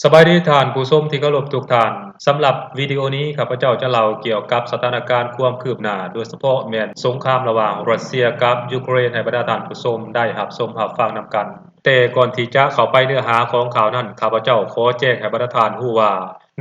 ສະບາຍດີທ່ານຜູ້ຊົມທີ່ເຄົາລົບທຸກທ່ານ. ສຳລັບວິດີໂອນີ້ ຂ້າພະເຈົ້າຈະເລົ່າກ່ຽວກັບສະຖານະການຄວາມຄືບໜ້າ, ໂດຍສະເພາະແມ່ນສົງຄາມລະຫວ່າງຣັດເຊຍກັບຢູເຄຣນ ໃຫ້ບັນດາທ່ານຜູ້ຊົມໄດ້ຮັບຊົມຮັບຟັງນຳກັນ. ແຕ່ກ່ອນທີ່ຈະເຂົ້າໄປເນື້ອຫາຂອງຂ່າວນັ້ນ, ຂ້າພະເຈົ້າຂໍແຈ້ງໃຫ້ບັນດາທ່ານຮູ້ວ່າ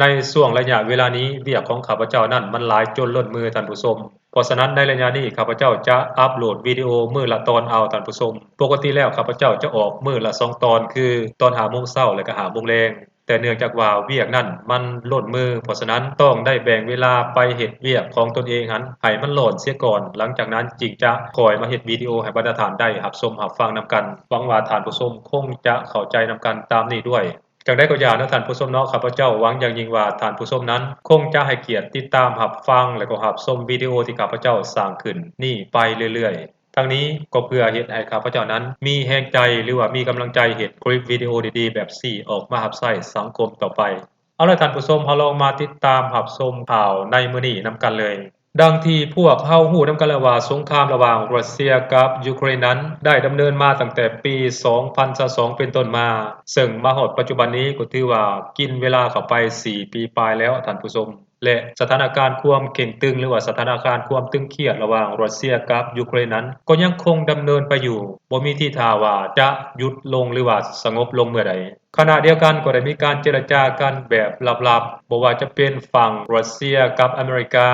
ໃນຊ່ວງໄລຍະເວລານີ້ ວຽກຂອງຂ້າພະເຈົ້ານັ້ນມັນຫຼາຍຈົນລົ້ນມືທ່ານຜູ້ຊົມ. ເພາະສະນັ້ນໃນໄລຍະນີ້ ຂ້າພະເຈົ້າຈະອັບໂຫຼດວິດີໂອມື້ລະຕອນເອົາທ່ານຜູ້ຊົມ. ປົກກະຕິແລ້ວຂ້າພະເຈົ້າຈະອອກມື້ລະສອງຕອນ ຄືຕອນຫ້າໂມງເຊົ້າ ແລະກະຫ້າໂມງແລງ. ແຕ່ເນື່ອງຈາກວ່າວຽກນັ້ນມັນລົ້ນມື, ເພາະສະນັ້ນຕ້ອງໄດ້ແບ່ງເວລາໄປເຮັດວຽກຂອງຕົນເອງຫັ້ນໃຫ້ມັນລ້ອນເສຍກ່ອນ, ຫຼັງຈາກນັ້ນຈຶ່ງຈະຄ່ອຍມາເຮັດວິດີໂອໃຫ້ບັນດາທ່ານໄດ້ຮັບຊົມຮັບຟັງນຳກັນ. ຫວັງວ່າທ່ານຜູ້ຊົມຄົງຈະເຂົ້າໃຈນຳກັນຕາມນີ້ດ້ວຍ. ຢ່າງໃດກໍຢ່າເນາະທ່ານຜູ້ຊົມເນາະ, ຂ້າພະເຈົ້າຫວັງຢ່າງຍິ່ງວ່າທ່ານຜູ້ຊົມນັ້ນຄົງຈະໃຫ້ກຽດຕິດຕາມຮັບຟັງ ແລະກໍຮັບຊົມວິດີໂອທີ່ຂ້າພະເຈົ້າສ້າງຂຶ້ນນີ້ໄປເລື້ອຍໆ. ທັງນີ້ກໍເພື່ອເຮັດໃຫ້ຂ້າພະເຈົ້ານັ້ນມີແຮງໃຈ ຫຼືວ່າມີກຳລັງໃຈເຮັດຄລິບວິດີໂອດີໆແບບນີ້ອອກມາຮັບໃຊ້ສັງຄົມຕໍ່ໄປ. ເອົາລະທ່ານຜູ້ຊົມ, ເຮົາລອງມາຕິດຕາມຮັບຊົມຂ່າວໃນມື້ນີ້ນຳກັນເລີຍ. ດັ່ງທີ່ພວກເຮົາຮູ້ນຳກັນແລ້ວວ່າ ສົງຄາມລະຫວ່າງຣັດເຊຍກັບຢູເຄຣນນັ້ນໄດ້ດຳເນີນມາຕັ້ງແຕ່ປີສອງພັນຊາວສອງເປັນຕົ້ນມາ, ເຊິ່ງມາຮອດປັດຈຸບັນນີ້ກໍຖືວ່າກິນເວລາເຂົ້າໄປສີ່ປີປາຍແລ້ວທ່ານຜູ້ຊົມ. ແລະ ສະຖານະການຄວາມເຄັ່ງຕຶງ ຫຼືວ່າສະຖານະການຄວາມຕຶງຄຽດລະຫວ່າງຣັດເຊຍກັບຢູເຄຣນນັ້ນ ກໍຍັງຄົງດຳເນີນໄປຢູ່, ບໍ່ມີທີທ່າວ່າຈະຢຸດລົງ ຫຼືວ່າສະຫງົບລົງເມື່ອໃດ. ຂະນະດຽວກັນກໍໄດ້ມີການເຈລະຈາກັນແບບລັບໆ, ບໍ່ວ່າຈະເປັນຝັ່ງຣັດເຊຍກັບອາເມລິກາ,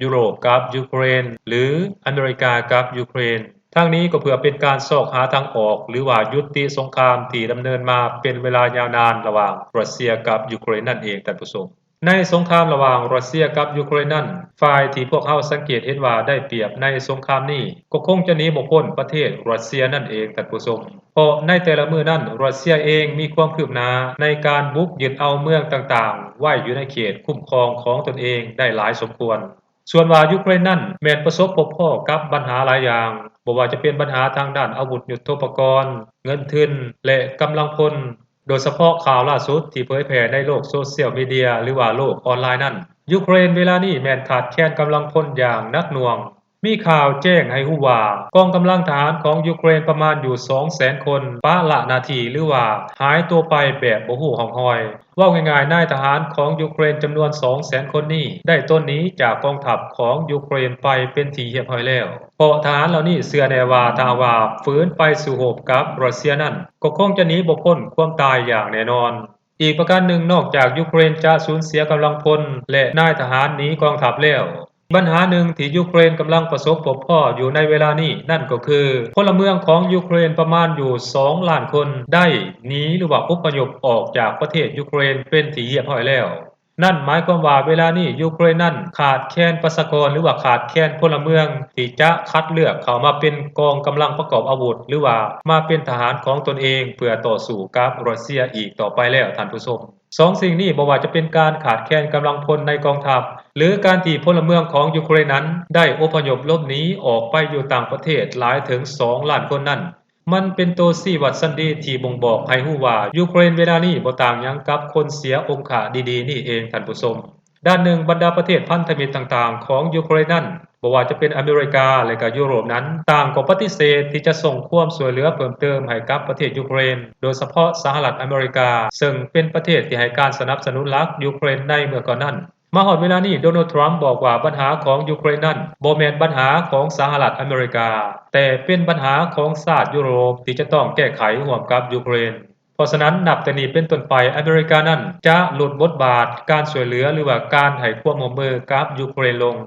ຢູໂຣບກັບຢູເຄຣນ ຫຼື ອາເມລິກາກັບຢູເຄຣນ. ທັງນີ້ກໍເພື່ອເປັນການຊອກຫາທາງອອກ ຫຼືວ່າຍຸຕິສົງຄາມທີ່ດຳເນີນມາເປັນເວລາຍາວນານລະຫວ່າງຣັດເຊຍກັບຢູເຄຣນນັ້ນເອງ, ທ່ານຜູ້ຊົມ. ໃນສົງຄາມລະຫວ່າງຣັດເຊຍກັບຢູເຄຣນນັ້ນ, ຝ່າຍທີ່ພວກເຮົາສັງເກດເຫັນວ່າໄດ້ປຽບໃນສົງຄາມນີ້ ກໍຄົງຈະໜີບໍ່ພົ້ນປະເທດຣັດເຊຍນັ້ນເອງ, ທ່ານຜູ້ຊົມ. ເພາະໃນແຕ່ລະມື້ນັ້ນ, ຣັດເຊຍເອງມີຄວາມຄືບໜ້າໃນການບຸກຍຶດເອົາເມືອງຕ່າງໆໄວ້ຢູ່ໃນເຂດຄຸ້ມຄອງຂອງຕົນເອງໄດ້ຫຼາຍສົມຄວນ. ສ່ວນວ່າຢູເຄຣນນັ້ນແມ່ນປະສົບພົບພໍ້ກັບບັນຫາຫຼາຍຢ່າງ, ບໍ່ວ່າຈະເປັນບັນຫາທາງດ້ານອາວຸດຍຸດໂທປະກອນ, ເງິນທຶນ ແລະ ກຳລັງພົນ. ໂດຍສະເພາະຂ່າວລ່າສຸດທີ່ເຜີຍແຜ່ໃນໂລກໂຊຊຽວມີເດຍ ຫຼືວ່າໂລກອອນລາຍນັ້ນ, ຢູເຄຣນເວລານີ້ແມ່ນຂາດແຄນກຳລັງພົນຢ່າງໜັກໜ່ວງ. ມີຂ່າວແຈ້ງໃຫ້ຮູ້ວ່າ ກອງກຳລັງທະຫານຂອງຢູເຄຣນປະມານຢູ່ສອງແສນຄົນປະລະໜ້າທີ່ ຫຼືວ່າຫາຍຕົວໄປແບບບໍ່ຮູ້ຮ່ອງຮອຍ. ເວົ້າງ່າຍໆ, ນາຍທະຫານຂອງຢູເຄຣນຈຳນວນສອງແສນຄົນນີ້ໄດ້ໂຕນໜີຈາກກອງທັບຂອງຢູເຄຣນໄປເປັນທີ່ຮຽບຮ້ອຍແລ້ວ, ເພາະທະຫານເຫຼົ່ານີ້ເຊື່ອແນ່ວ່າ ຖ້າຫາກວ່າຝືນໄປສູ້ຮົບກັບຣັດເຊຍນັ້ນ ກໍຄົງຈະໜີບໍ່ພົ້ນຄວາມຕາຍຢ່າງແນ່ນອນ. ອີກປະການໜຶ່ງ, ນອກຈາກຢູເຄຣນຈະສູນເສຍກຳລັງພົນ ແລະ ນາຍທະຫານໜີກອງທັບແລ້ວ, ບັນຫາໜຶ່ງທີ່ຢູເຄຣນກຳລັງປະສົບພົບພໍ້ຢູ່ໃນເວລານີ້ນັ້ນກໍຄື ພົນລະເມືອງຂອງຢູເຄຣນປະມານຢູ່ສອງລ້ານຄົນໄດ້ໜີ ຫຼືວ່າອົບພະຍົບອອກຈາກປະເທດຢູເຄຣນເປັນທີ່ຮຽບຮ້ອຍແລ້ວ. ນັ້ນໝາຍຄວາມວ່າເວລານີ້ຢູເຄຣນນັ້ນຂາດແຄນປະຊາກອນ ຫຼືວ່າຂາດແຄນພົນລະເມືອງທີ່ຈະຄັດເລືອກເຂົ້າມາເປັນກອງກຳລັງປະກອບອາວຸດ ຫຼືວ່າມາເປັນທະຫານຂອງຕົນເອງເພື່ອຕໍ່ສູ້ກັບຣັດເຊຍອີກຕໍ່ໄປແລ້ວ, ທ່ານຜູ້ຊົມ. ສອງສິ່ງນີ້ ບໍ່ວ່າຈະເປັນການຂາດແຄນກຳລັງພົນໃນກອງທັບ ຫຼື ການທີ່ພົນລະເມືອງຂອງຢູເຄຣນນັ້ນໄດ້ອົບພະຍົບຫຼົບໜີອອກໄປຢູ່ຕ່າງປະເທດຫຼາຍເຖິງສອງລ້ານຄົນນັ້ນ, ມັນເປັນໂຕຊີ້ວັດສັນດີທີ່ບົ່ງບອກໃຫ້ຮູ້ວ່າ ຢູເຄຣນເວລານີ້ບໍ່ຕ່າງຫຍັງກັບຄົນເສຍອົງຄະດີໆນີ້ເອງ, ທ່ານຜູ້ຊົມ. ດ້ານໜຶ່ງ, ບັນດາປະເທດພັນທະມິດຕ່າງໆຂອງຢູເຄຣນນັ້ນ, ບໍ່ວ່າຈະເປັນອາເມລິກາ ແລະ ກະຢູໂຣບນັ້ນ, ຕ່າງກໍປະຕິເສດທີ່ຈະສົ່ງຄວາມຊ່ວຍເຫຼືອເພີ່ມເຕີມໃຫ້ກັບປະເທດຢູເຄຣນ, ໂດຍສະເພາະສະຫະລັດອາເມລິກາ, ເຊິ່ງເປັນປະເທດທີ່ໃຫ້ການສະໜັບສະໜູນຫຼັກຢູເຄຣນໃນເມື່ອກ່ອນນັ້ນ. ມາຮອດເວລານີ້, ໂດນັລ ທຣຳ ບອກວ່າບັນຫາຂອງຢູເຄຣນນັ້ນບໍ່ແມ່ນບັນຫາຂອງສະຫະລັດອາເມລິກາ, ແຕ່ເປັນບັນຫາຂອງຊາດຢູໂຣບທີ່ຈະຕ້ອງແກ້ໄຂຮ່ວມກັບຢູເຄຣນ. ເພາະສະນັ້ນ, ນັບແຕ່ນີ້ເປັນຕົ້ນໄປ, ອາເມລິການັ້ນຈະຫຼຸດບົດບາດການຊ່ວຍເຫຼືອ ຫຼືວ່າການໃຫ້ຄວາມຮ່ວມມືກັບຢູເຄຣນລົງ.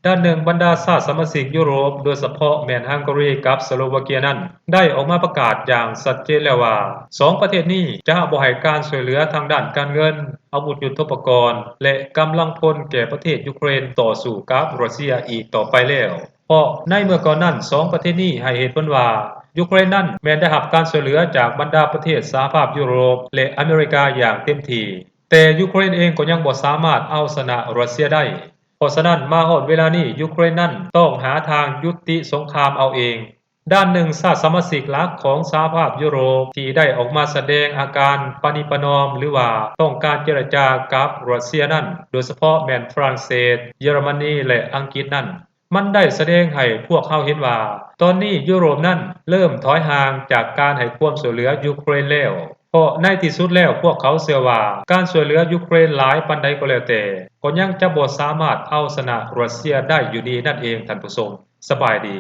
ດ້ານໜຶ່ງ, ບັນດາຊາດສະມາຊິກຢູໂຣບ, ໂດຍສະເພາະແມ່ນຮັງກາຣີກັບສະໂລວາເກຍນັ້ນ, ໄດ້ອອກມາປະກາດຢ່າງຊັດເຈນແລ້ວວ່າ ສອງປະເທດນີ້ຈະບໍ່ໃຫ້ການຊ່ວຍເຫຼືອທາງດ້ານການເງິນ, ອາວຸດຍຸດໂທປະກອນ ແລະ ກຳລັງພົນແກ່ປະເທດຢູເຄຣນຕໍ່ສູ້ກັບຣັດເຊຍອີກຕໍ່ໄປແລ້ວ. ເພາະໃນເມື່ອກ່ອນນັ້ນ, ສອງປະເທດນີ້ໃຫ້ເຫດຜົນວ່າ ຢູເຄຣນນັ້ນແມ່ນໄດ້ຮັບການຊ່ວຍເຫຼືອຈາກບັນດາປະເທດສະຫະພາບຢູໂຣບ ແລະ ອາເມລິກາຢ່າງເຕັມທີ່, ແຕ່ຢູເຄຣນເອງກໍຍັງບໍ່ສາມາດເອົາຊະນະຣັດເຊຍໄດ້. ເພາະສະນັ້ນ, ມາຮອດເວລານີ້, ຢູເຄຣນນັ້ນຕ້ອງຫາທາງຍຸຕິສົງຄາມເອົາເອງ. ດ້ານໜຶ່ງ, ຊາດສະມາຊິກຫຼັກຂອງສະຫະພາບຢູໂຣບທີ່ໄດ້ອອກມາສະແດງອາການປະນີປະນອມ ຫຼືວ່າຕ້ອງການເຈລະຈາກັບຣັດເຊຍນັ້ນ, ໂດຍສະເພາະແມ່ນຝຣັ່ງເສດ, ເຢຍລະມະນີ ແລະ ອັງກິດນັ້ນ, ມັນໄດ້ສະແດງໃຫ້ພວກເຮົາເຫັນວ່າ ຕອນນີ້ຢູໂຣບນັ້ນເລີ່ມຖອຍຫ່າງຈາກການໃຫ້ຄວາມຊ່ວຍເຫຼືອຢູເຄຣນແລ້ວ. ເພາະໃນທີ່ສຸດແລ້ວ ພວກເຂົາເຊື່ອວ່າ ການຊ່ວຍເຫຼືອຢູເຄຣນຫຼາຍປານໃດກໍແລ້ວແຕ່ ກໍຍັງຈະບໍ່ສາມາດເອົາຊະນະຣັດເຊຍໄດ້ຢູ່ດີນັ້ນເອງ ທ່ານຜູ້ຊົມ. ສະບາຍດີ.